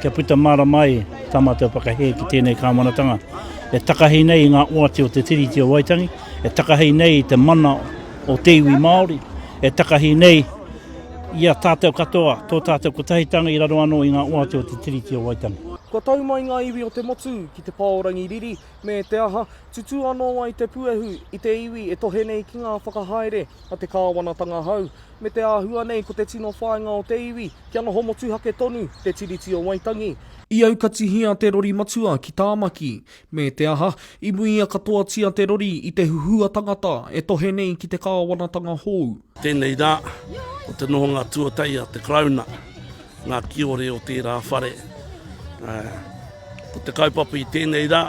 Kia puta mārama ai tā mātou whakahē ki tēnei kāwanatanga e takahi nei i ngā oati o te Tiriti o Waitangi, e takahi nei i te mana o te iwi Māori, e takahi nei i a tātou katoa, tō tātou kotahitanga i raro anō i ngā oati o te Tiriti o Waitangi. Kua tau mai ngā iwi o te motu ki te paorangi riri, me te aha, tutū anō ai te puehu i te iwi e tohe nei ki ngā whakahaere a te kāwanatanga hou. Me te āhua nei ko te tino whāinga o te iwi, kia noho motuhake tonu te Tiriti o Waitangi. I aukatihia te rori matua ki Tāmaki, me te aha, i muia katoatia te rori i te huhua tangata e tohe nei ki te kāwanatanga hou. Tēnei rā, ko te nohonga tuatahi a te Karauna, ngā kiore o tērā whare. Ko te kaupapa i tēnei rā,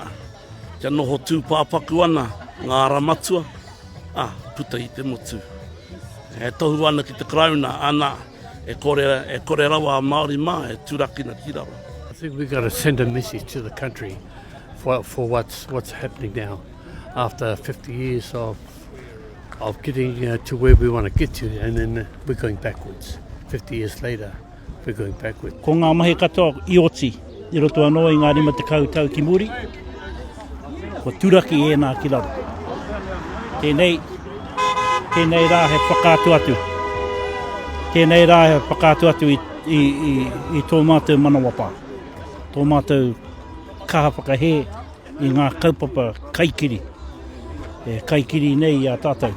kia noho tūpāpaku ana ngā ara matua, ā, puta i te motu. E tohu ana ki te Karauna, ana, e kore, e kore rawa a Māori mā e turakina ki raro. I think we've got to send a message to the country for, for what's, what's happening now after 50 years of, of getting uh, to where we want to get to and then we're going backwards 50 years later. We're going backward. Ko ngā mahi katoa i oti i roto anō i ngā 50 tau ki muri, kua turaki ēnā ki raro. Tēnei, tēnei rā he whakaatu atu. Tēnei rā he whakaatu atu i, i, i, i tō mātou manawapā, tō mātou kaha whakahē i ngā kaupapa kaikiri, e kaikiri nei i a tātou.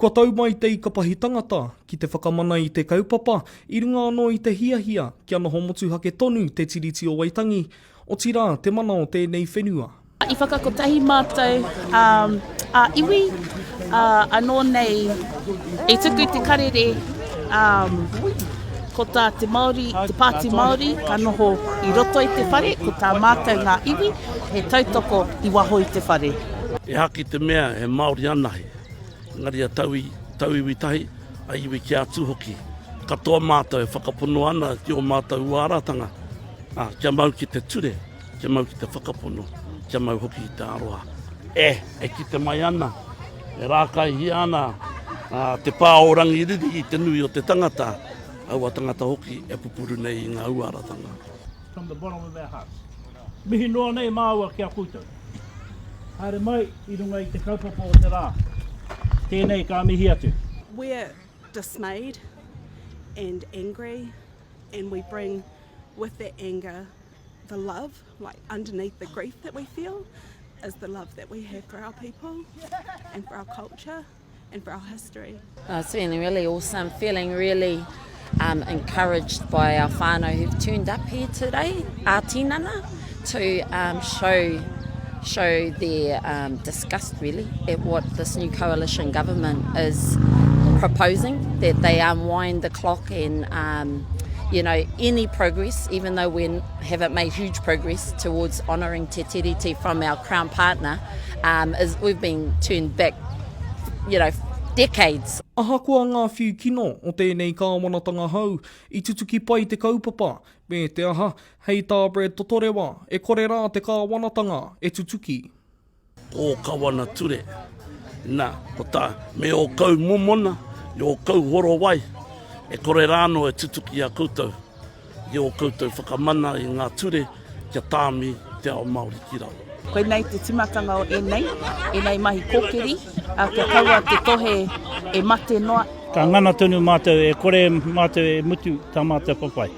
Kua tau mai te ikapahi tangata ki te whakamana i te kaupapa i runga anō i te hiahia kia noho motuhake tonu te Tiriti o Waitangi, otirā te mana o tēnei whenua. I whakakotahi mātou ā-iwi, anō nei i tuku te karere ko tā te Māori, te Pāti Māori ka noho i roto i te whare, ko tā mātou ngā iwi he tautoko i waho i te whare. Ehake i te mea he Māori anahe. Engari a tauwi, tauiwi tahi, a iwi ki atu hoki. Katoa mātou e whakapono ana ki ō mātou uaratanga, ā, kia mau ki te ture, kia mau ki te whakapono, kia mau hoki ki te aroha. E, e kite mai ana, e rākaihia ana ā, te pā o Rangiriri i te nui o te tangata, aua tangata hoki e pupuru nei i ngā uaratanga. From the bottom of our hearts. Mihi noa nei māua ki a koutou. Haere mai i runga i te kaupapa o te rā. Tēnei ka mihi atu. We're dismayed and angry and we bring with that anger the love, like underneath the grief that we feel is the love that we have for our people and for our culture. and for our history. Oh, it's feeling really awesome, feeling really um, encouraged by our whānau who've turned up here today, our tinana, to um, show show their um, disgust really at what this new coalition government is proposing, that they unwind the clock and um, you know, any progress, even though we haven't made huge progress towards honouring Te Tiriti from our Crown partner, um, is we've been turned back you know, decades. Ahakoa ngā whiu kino o tēnei kāwanatanga hou, i tutuki pai te kaupapa, me te aha, hei tā Brad Totorewa, e kore rā te kāwanatanga e tutuki. Ko ō kawana ture, na, ko tā, me ō kau momona, i ō kau horowai, e kore rānō e tutuki i a koutou. I ō koutou whakamana i ngā ture kia tāmi te ao Māori ki raro. Koinei te timatanga o ēnei, ēnei mahi kōkiri, ā, kia kaua te tohe e mate noa. Ka ngana tonu mātou, e kore mātou e mutu tā mātou whawhai.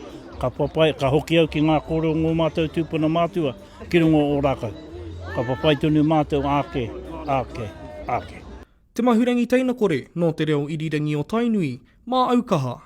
Ka whawhai, ka hoki au ki ngā kōrero ngō mātou tūpuna mātua ki runga o Ōrākau. Ka whawhai tonu mātou āke, āke, āke. Te Mahurangi Teinakore, nō Te Reo Irirangi o Tainui, mā Aukaha.